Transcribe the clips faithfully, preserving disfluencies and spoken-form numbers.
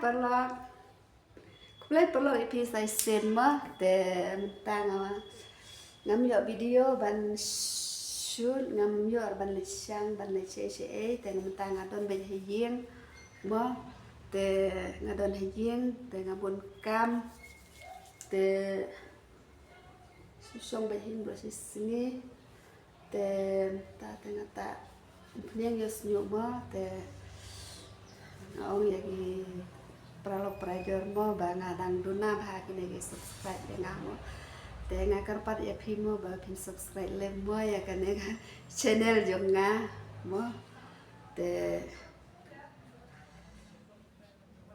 Paralok. Khublei paralok ïa phi sa shisien mo, te mynta nga ngam ïoh video ban shoot, ngam ïoh ban leit shang, ban leit shaei shaei, te mynta nga don beit ha ïing mo, te nga don ha ïing, te nga bun kam, te shu shong beit ha ïing baroh shi sngi. Te mynta te nga tah umphniang ïa u shñiuh mo, te nga ong ïa ki paralok parajor mo ba nga dang duna bha kine ki subscribe ïa nga mo. Te nga kyrpad ïa phi mo ba phin subscribe lem mo ïa kane ka channel jong nga mo. Te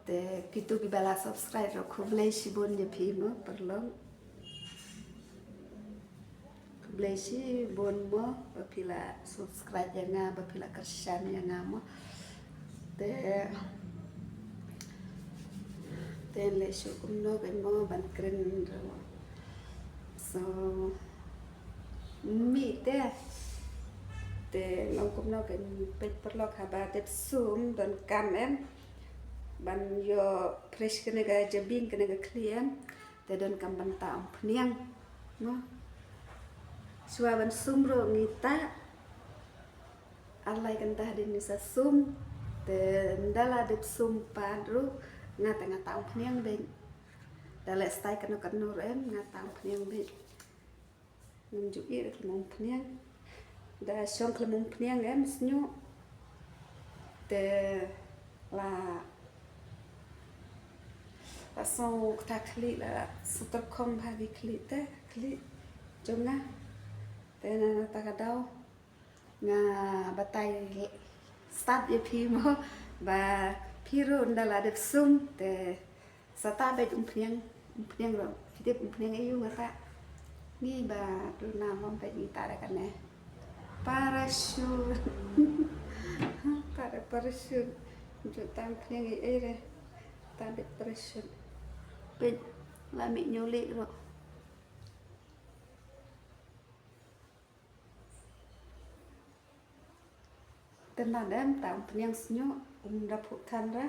Te kito kiba la subscribe ruh khublei shibun ïa phi mo paralok. Khublei shibun mo ba phi la subscribe ïa nga, ba phi la kyrshan ïa nga mo. Te, te leh shuh kumno kein mo ban kren ruh. So, mih te. Te long kumno kein, peit paralok, haba dep sum donkam em ban ïoh fresh kane ka jabieng, kane ka khlieh em, te donkam ban tah umphniang mo. Shuwa ban sum ruh ngi tah. Ar lai kynta hadien ngi sa sum. Te ynda la dep sum pat ruh nga te nga tah umphniang beit. Da leh style kano kano ruh em, nga tah umphniang beit. Ngam ju ïeh khlem umphniang. Da shong khlem umphniang em shñiuh. Te la, la sngew kata khlieh, la sngew tyrkhong bha ki khlieh te, khlieh jong nga. Te na kata ka daw nga batai stad ïa phi mo ba phi ruh ynda la dep sum te sa tah beit umphniang, umphniang ruh. Phi tip umphniang aïu nga tah? Ngi ba duna mo beit ngi tah da kane. Parachute. Tah da parachute. Ju tah umphniang ei ei re. Tah beit parachute. Beit la mih ñiewlieh ruh. Te na dem tah umphniang shñiuh, um da phuh than ra.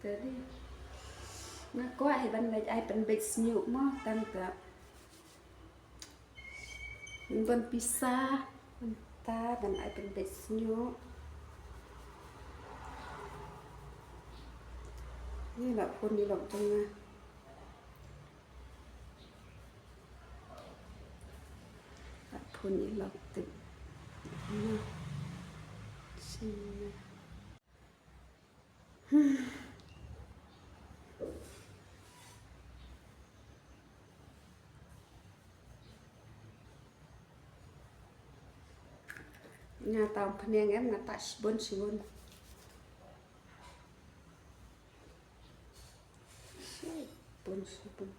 Te dei nga kwah hi ban leit ai pynbeit shñiuh mo, tang te ban pisa, mynta ban ai pynbeit shñiuh. Ni la phone ni lok jong nga. Phone i lok tip. Na. Sini. Nga tah umphniang em, nga tah shibun shibun. Shibun shibun.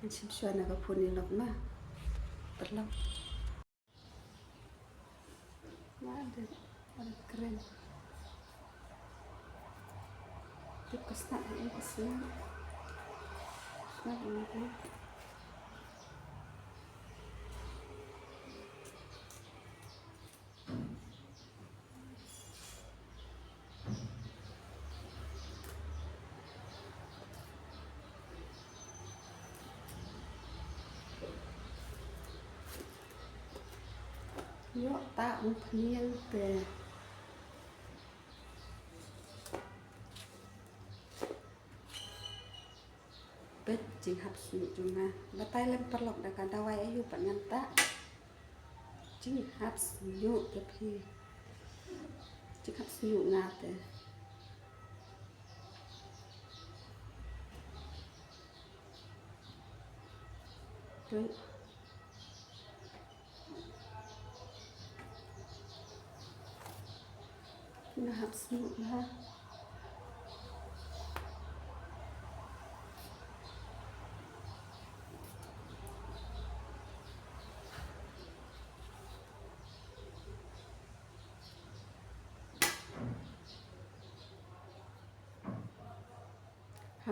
Ngan shim shuwa na ka phone i lok ma. Paralok. Ma, ada, ada kren. Tip ka snak, eh, ka snak. Snak, eh, ka. Ïoh tah umphniang te. Peit jinghap shñiuh jong nga. Batai lem paralok da ka dawai aïu pat ngan tah. Jinghap shñiuh te phi. Jinghap shñiuh nga te. Peit. Nga hap shñiuh bha.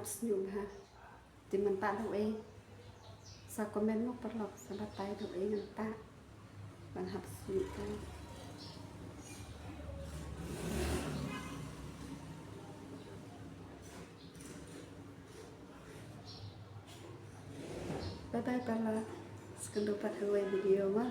Sñiuh bha. Te mynta da u ei. Sa comment mo paralok, sa batai da u ei ngan tah. Ban hap sñiuh tang. Bye bye paralok. Sa kynduh pat ha kawei video mo.